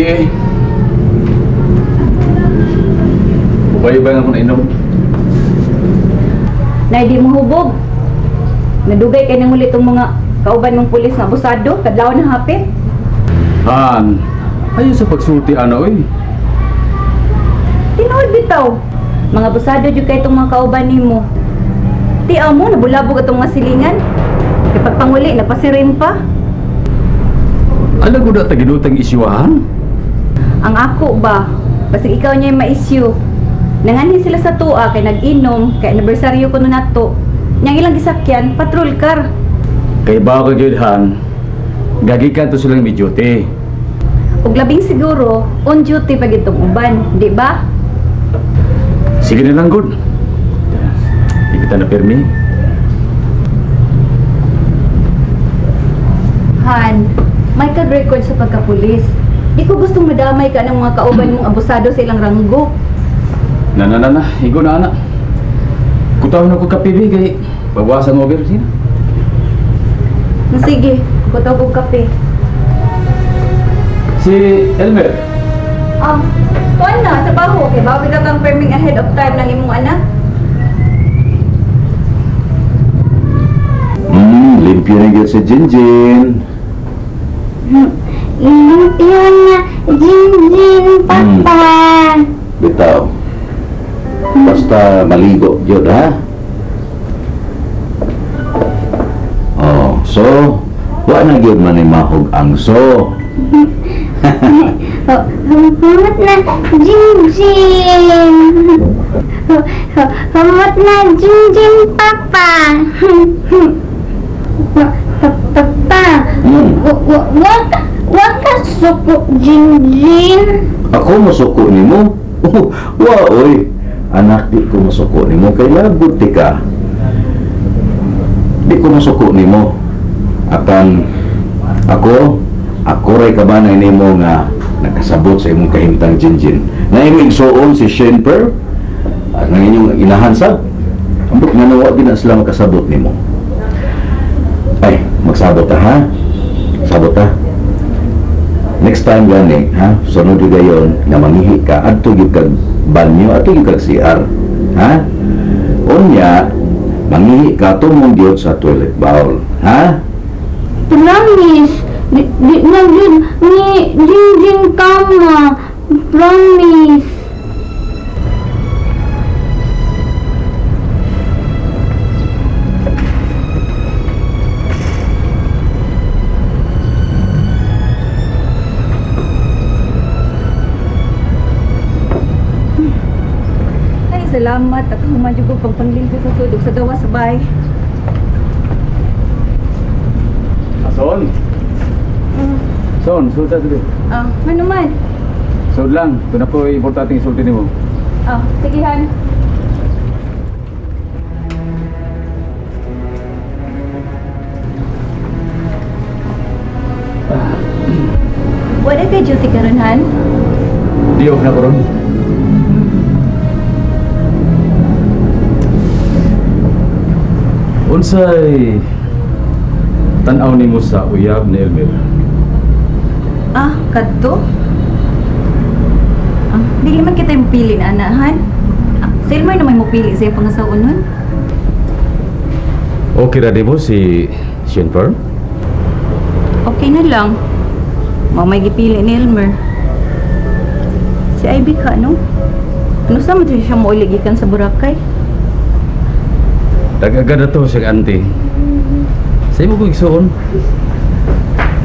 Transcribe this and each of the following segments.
Lagi eh. Ubay-ubay nga ko nainom. Nay, di mo hubog. Nadugay kay nang ulit tong mga kauban mong pulis nga abusado, kadlaw na hapit. Han, ayon sa pagsulti ana oy. Tinuod bitaw. Mga abusado jud kay tong mga kauban nimo. Ti amo nabulabog atong mga silingan. Kay pagpanguli napasirin pa. Ala gud ta ginutang isyuhan. Ang ako ba, basig ikaw niya ma-issue. Nanganhi sila sa tuwa kay nag-inom, kay anibersaryo kuno nato. Niyang ilang gisakyan, patrol car. Kay ba ka gyud han? Gagikan to silang may duty. Ug labing siguro, on duty pa gid tong uban, di ba? Sige na lang gud. Di kita na pirmi. Han, may kag-record sa pagkapulis. Di ko gustong madamay ka ng mga kauban mong abusado sa ilang ranggo. Na na na na, higo na ana. Kutawon ako kape bi kay bawasan mo bir sina. Sige, kutaw kog kape. Si Elmer. Ah, kuan na sa baho kay bawi ka kang perming ahead of time ng imong anak. Limpyo na gyud si Jinjin. Limpyo na Jinjin, Papa. Bitaw. Basta maligo gyud ha. Oh, so wa na gyud man ni mahog ang so. Humot na Jinjin. Humot na Jinjin, Papa. Papa, wa ka suko Jinjin. Ako masuko nimo? Wa oy. Anak, di ko masuko nimo kay lagot ti ka. Di ko masuko nimo. Apan ako ray kabanay nimo nga nakasabot sa imong kahimtang Jinjin. Na imong igsuon si Shane Pearl at nang inyong inahan sab. Ambot nga nawa gid na sila makasabot nimo. Ay, magsabot ta ha. Sabot ta. Next time gani ha, sunod gyud gayon nga mangihi ka adto gyud kag banyo, adto gyud kag CR. Ha? Unya mangihi ka tumong gyud sa toilet bowl, ha? Promise, di na gyud ni Jinjin kama. Promise. Ay, salamat at human jud ko pang panglimpyo sa sulog sa gawas sa bahay. Son. Son, sulta dili. Ah, ano man? Sud lang, tuna ko importante isulti nimo. Ah, sige han. Wala kay duty karon han? Di off na ko ron. Unsay tan-aw nimo sa uyab ni Elmer? Ah, kadto? Ah, dili man kita yung pili na anahan. Ah, si Elmer na may mupili sa iyang pangasawa nun. Okay ra mo si Shane Pearl? Okay na lang. Mao may gipili ni Elmer. Si Ivy ka, no? Ano sa man siya mouli gikan sa Boracay? Dag-agad na to siyang auntie. Sa imo ko igsuon.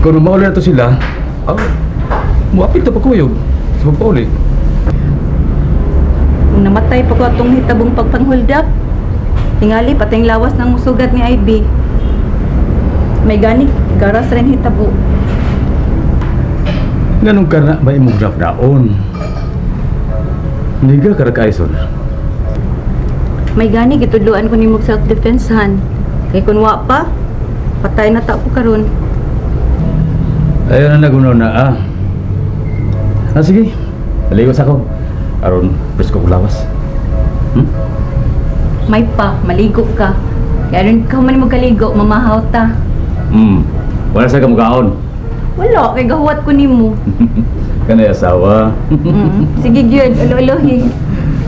Kung mauli na to sila, oh, muapil to pagkuyog. Sa pagpauli. Kung namatay pa ko atong hitabong pagpang-hold up, tingali patay lawas ng musugat ni Ivy. May gani, garas rin hitabo. Nganong ka na ba imong daon? Niga ka ra kaison. May gani gitudloan ko nimo self-defense han. Kay kun wa pa, patay na ta ko karon. Ayun na nagunaw na ah. Ah sige, maligo sa ako. Aron presko ko lawas. May pa, maligo ka. Kaya aron ka man mo kaligo, mamahaw ta. Wala sa kamukaon. Wala, kay gahuwat ko nimo. Kanay asawa. Sige gyud, ulo-ulohi.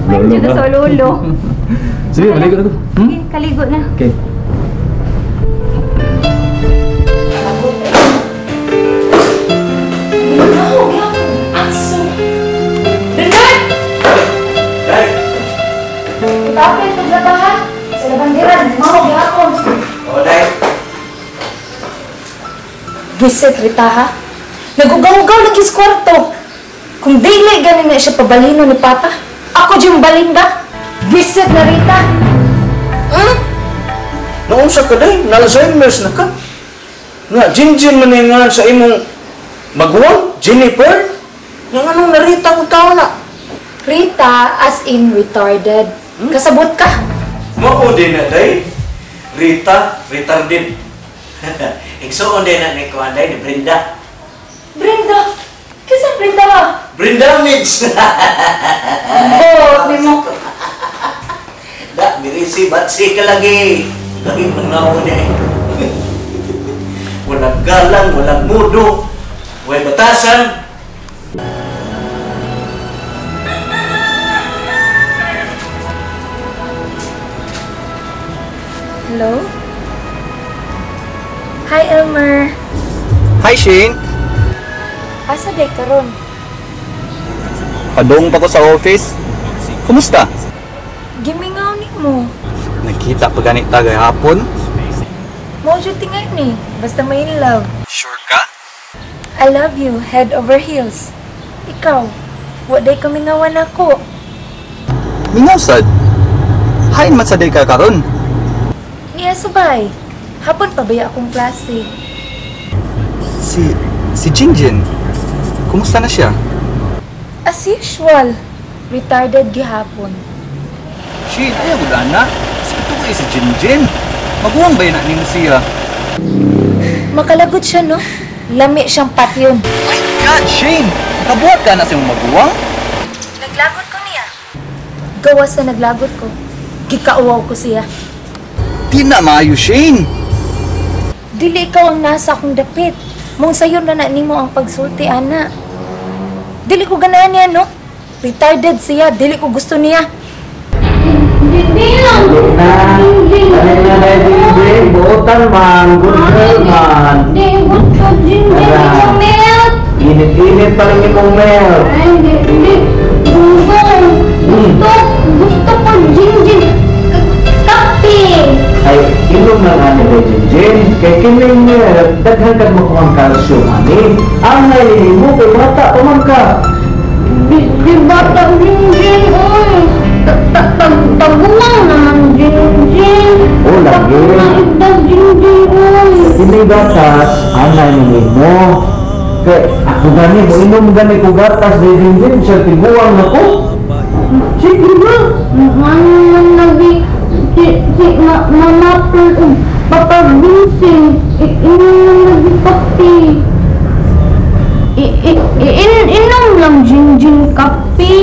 Ay, Ulo-ulo dyan ba? sa ulo-ulo. Sige, maligo na ko. Hmm? Okay, kaligo na. Okay. Aso! Bernard! Ipapit, paglaba ha! Sa labandiran, mao gihapon. Oh, day. Visit Rita ha? Nagugaw-ugaw lagi sa kwarto. Kung dili gani na siya pabalhino ni Papa, ako diyang balhin ba? Visit na Rita! Hmm? Naunsa ka day? Na-Alzheimer's na ka? Nga, Jinjin man nga sa imong maguwang, Jennifer? Nga anong narita kong tao na? Rita as in retarded. Kasabot ka? Mao din na day. Rita, retarded. Igsuon din na ni Kuan day, ni Brenda. Brenda! Kasi Brenda ha? Brenda Mids! Oh, may mo. Da, mirisi, batsi ka lagi. Lagi nang naon niya eh. Walang galang, walang mudo, walang batasan. Hello? Hi, Elmer. Hi Shane! Asa day karon? Padong pa ko sa office. Kumusta? Gimingaw ni mo. Nagkita pa ganit ta gahapon. Mo jud tingay ni, basta may in love. Sure ka? I love you, head over heels. Ikaw, wa day kamingawan ako. Mingaw sad. Hain man sa day ka karon. Niya subay. Hapon pa baya akong klase. Si Jinjin. Kumusta na siya? As usual, retarded gihapon. Shane, ayaw gud ana. Sakto ko si Jinjin. Maguwang ba yun na nimo siya? Makalagot siya, no? Lami siyang patyon. My God, Shane! Kabuhat ka na sa imong maguwang? Naglagot ko niya. Gawas sa naglagot ko. Gikauwaw ko siya. Di na maayo, Shane! Dili ikaw ang nasa akong dapit. Mong sayon na na nimo ang pagsulti, ana. Dili ko ganahan niya, no? Retarded siya. Dili ko gusto niya. Di lang. Jinjin. Jinjin, buotan man, good girl man. Di gusto Jinjin. Tara. Ikaw milk. Init-init pa rin imong milk. Ay, di, di. Gunggong. Gusto, gusto ko Jinjin. Kape. Ay, inom lang ani kay Jinjin. Kay kining milk, daghan kag makuha ang calcium ani. Ang nahihimo kay bata pa man ka. Di, di bata Jinjin, oy. Tagulang naman Jinjin. Oh, lagi. Tagulang edad Jinjin, oy. Kining gatas, ang nahihimo. Kay ako gani, mo inom gani ko gatas di Jinjin, sa tiguang na ko. Sige ba? Ano man lagi si Mama Pearl ug Papa Vincent. Inom man lagi kape. Inom lang Jinjin kape.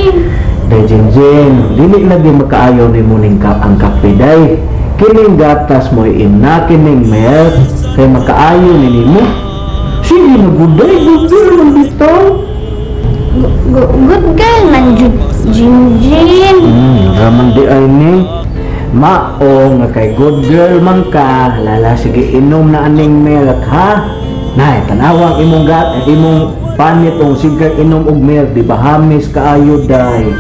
Day Jinjin, dili lagi makaayo ni mo ning ang kape day. Kining gatas mo ina kining milk kay makaayo ni nimo. Sige na good day, good girl man bitaw. Good girl man jud Jinjin. Raman di ay ni. Mao nga kay good girl man ka, lala sige inom na aning milk ha. Nay, tanawa ang imong gat, imong panit og sige inom og milk, di ba hamis kaayo day.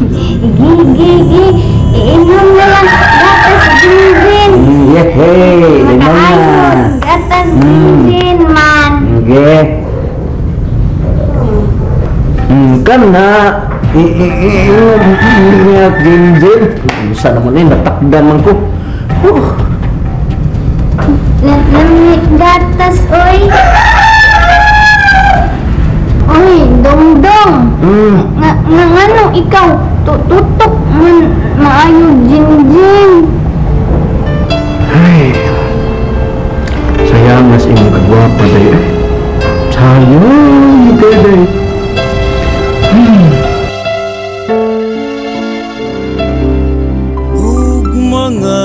Gi gi gi. Inom na lang gatas Jinjin. Yehey, inom na. Makaayo gatas Jinjin man. Okay. Kan na. Inom Jinjin. Bisa naman eh, natakdan man ko. Lamig gatas oy. Oy, dongdong. Nga nga ngano ikaw tututok man maayo Jinjin. Ay. Sayang mas imong kagwapa day. Eh. Sayang kay day. Ug mga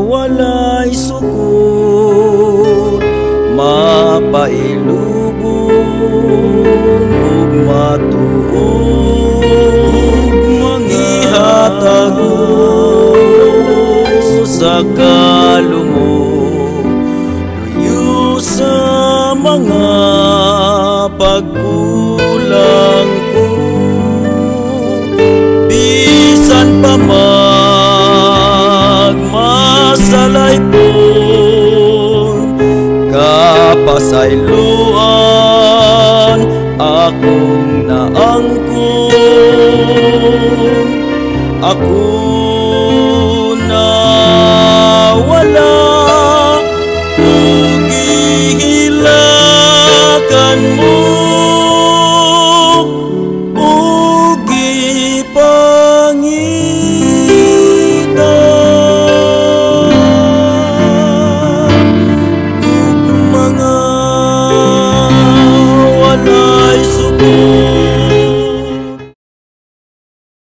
walay sukod mapailubong. sa kalumo, luyo sa mga pagkulang ko. Bisan pa magmasalay po, kapasayloan akong naangkon. Ako na wala ug gihilakan mo.